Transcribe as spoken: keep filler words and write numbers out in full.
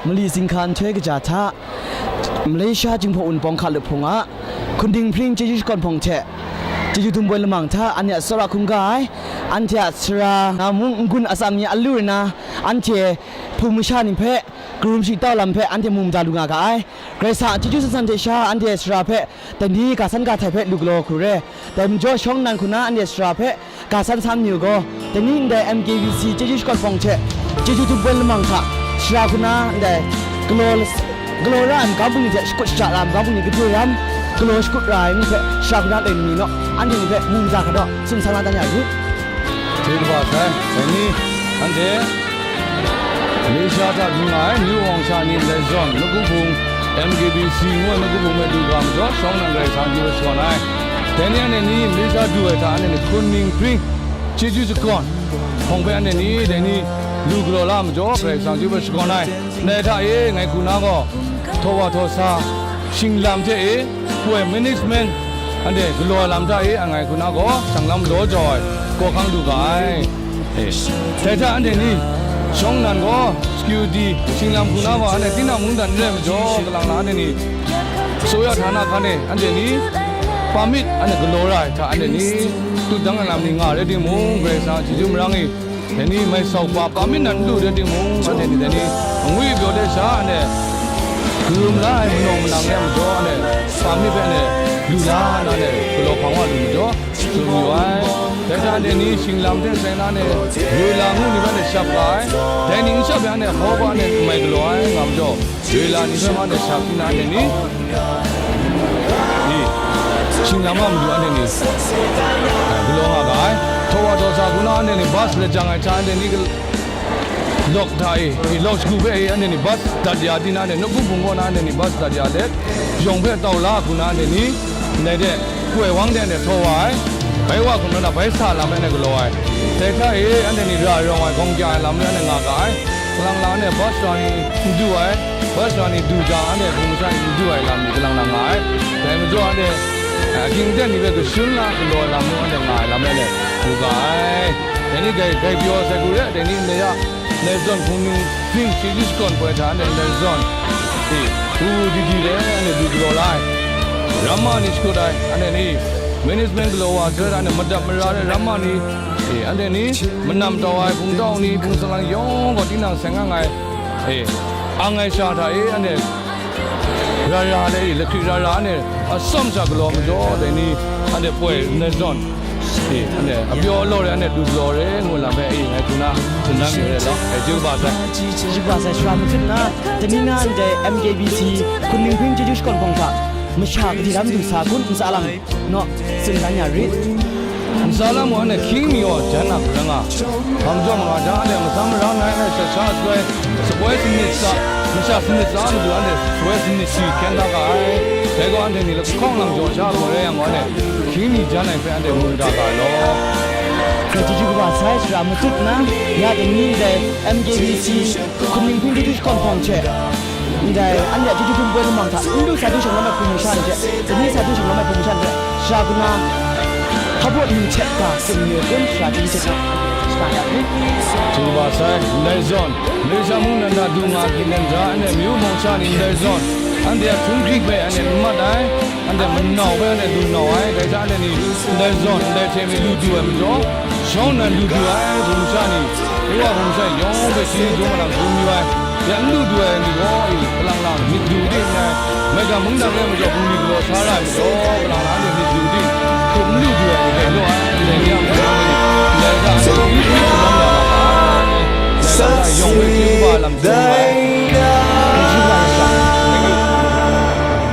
Mali zinghka nhtoi kaja hta, Malaysia Jinghpaw Wunpawng hkalup hpung a, Hkunding Hpring chyeju shakawn hpawng hte, chyeju dum poi lamang hta, anhte a tsawra hkungga ai, anhte a sara na mung n-gun atsam ni a lu rai na, anhte hpung masha ni hpe karum shingtau lam hpe anhte mu mada lu nga ga ai. Karai Kasang a chyeju san san hte sha anhte sara hpe dai ni ga san ga htai hpe lu galaw hkru re. Dai majaw shawng nnan hku na anhte sara hpe ga san san mayu gaw, dai ni ndai M K B C chyeju shakawn hpawng hte chyeju dum poi lamang hta, sara hku na ndai galaw, galaw ra ai magam bungli hte shakut shaja ra ai magam bungli kadoi ram, galaw shakut ra ai ni hpe sara hku na loi mi naw, anhte ni hpe mu mada hkra daw tsun san la dan ya rit. Hte kaba sai, dai ni, anhte Malaysia hta du nga ai amyu awng sha ni ndai zawn, nawku hpung, M K B C ngu ai nawku hpung hpe du ga majaw, shawng nnan Karai Kasang chyeju hpe shakawn ai. Dai ni anhte ni Malaysia du ai hta anhte ni Hkunding Hpring chyeju shakawn hpawng hpe anhte ni dai ni lu galaw la ai majaw, Karai Kasang chyeju hpe shakawn ai. Ndai hta e ngai hku na gaw, htaw wa htaw sa, shinglam hte e, poi management, anhte galaw ai lam hta e, a ngai hku na gaw, shang lam law jau ai, hkawhkang lu ga ai. E, dai hta anhte ni, shawng nnan gaw, security, shinglam hku na gaw, anhte tinang mungdan n rai majaw, kalang na anhte ni, အစိုးရဌာန hkan e, anhte ni, permit, anhte galaw ra ai hta, anhte ni, tutdang ai lam ni nga rai timung, Karai Kasang a chyeju marang e, dai ni mai sau pa, permit nan n lu rai timung, anhte ni dai ni, angwi pyaw de sha, anhte, karum la ai manawng manang re ai majaw, anhte, permit hpe anhte, lu la na, anhte, galaw hpang wa lu majaw, tsun yu ai. Dai hta anhte ni shinglam hte sai na ne, woi la ngu ni hpe anhte shap ga ai. Dai ning shap yang anhte hkaw hpa anhte n mai galaw ai, nga majaw, woi la ni hpe ma anhte shap hpyi na anhte ni, ni, shinglam a matu anhte ni, galaw nga ga ai. Htaw wa htaw sa hku na anhte ni bus lajang ai hta anhte ni gal-, lawk hta e, e, lawk shagu hpe e, anhte ni bus dat ya di na, anhte nawku hpung kaw na anhte ni bus dat ya let, yawng hpe tau la hku na anhte ni, ndai de, koi wang de anhte htaw wa ai, bai wa hkum rawt na bai sa lam e anhte galaw ai. Dai hta e, anhte ni ra rawng ai, gawng kya ai lam e anhte nga ga ai. Kalang lang anhte bus sara ni n du ai, bus sara ni du jang, anhte hpung masha ni n du ai lam ni kalang lang nga ai. Dai majaw anhte, a, ging ten ni hpe kashun la galaw ai lam mung anhte nga ai lam e anhte mu ga ai. Dai ni gai, gai pyaw sai hku re, dai ni ndai ya, ndai zawn hpung ning hpring chyeju shakawn poi hta anhte ndai zawn, e, hku di di re, anhte du galaw la ai. Ramma ni shakut ai, anhte ni management galaw wa sai hta anhte madat mara re, ramma ni, e, anhte ni manam tau ai, hpung tau ni, hpung salang yawng gaw tinang seng ang ai, e, ang ai sha hta e, anhte ra ra le, e, lahkri ra ra, anhte atsawm sha galaw majaw, dai ni, anhte poi ndai zawn, e, anhte apyaw alaw re, anhte du galaw re, ngu lam hpe, e, ngai hku na, tsun dan mi re law, e, chyeju kaba sai. Chyeju kaba sai, sara matut na, dai ni na ndai M K B C, Hkunding Hpring chyeju shakawn hpawng hta, masha gadi lam du sa kun, n sa lang naw, tsun dan ya rit. Ntsa lam gaw anhte hkying mi gaw jan na hkra nga, hpang jaw manga jang anhte matsam marang nai anhte shat sha shaloi, sakoi sanit tsa, masha sanit tsa madu anhte sakoi sanit shi hkyen da ga ai. Dai gaw anhte ni lahkawng lang jaw sha gaw rai yang gaw, anhte hkying mi jan ai hpe anhte mu da ga ai law. Chyeju kaba sai, sara matut na, ya dai ni ndai M K B C, Hkunding Hpring chyeju shakawn hpawng hte, ndai anhte a chyeju dum poi lamang hta, n du sa du shang lam ai hpung masha ni hte, dai ni sa du shang lam ai hpung masha ni hte, sara hku na, hpa baw ni hte ga tsun mayu kun, sara chyeju hte ga, sara ya hku. Chyeju kaba sai, ndai zawn, Malaysia mungdan hta du nga hkyen dan hta, anhte amyu mawng sha ni ndai zawn, anhte a htunghkring hpe anhte n mat ai, anhte manau hpe anhte lu nau ai, dai hta anhte ni ndai zawn, ndai hte myi lu du ai majaw, shawng nnan lu du ai hpung masha ni, Kawa hpung masha yawng hpe shi dum a lam dum yu ai, ya n lu du ai ni gaw, i, kalang lang myit du ting n rai, maigan mungdan re ai majaw, bungli galaw sa ra ai majaw, kalang lang anhte myit du ting, hkum n lu du ai ni hpe law ai, ndai ni a hpung ni, ndai hta anhte myit du shadawn ya na ai, ndai lam hta yawng hpe shi kaba lam dum ai.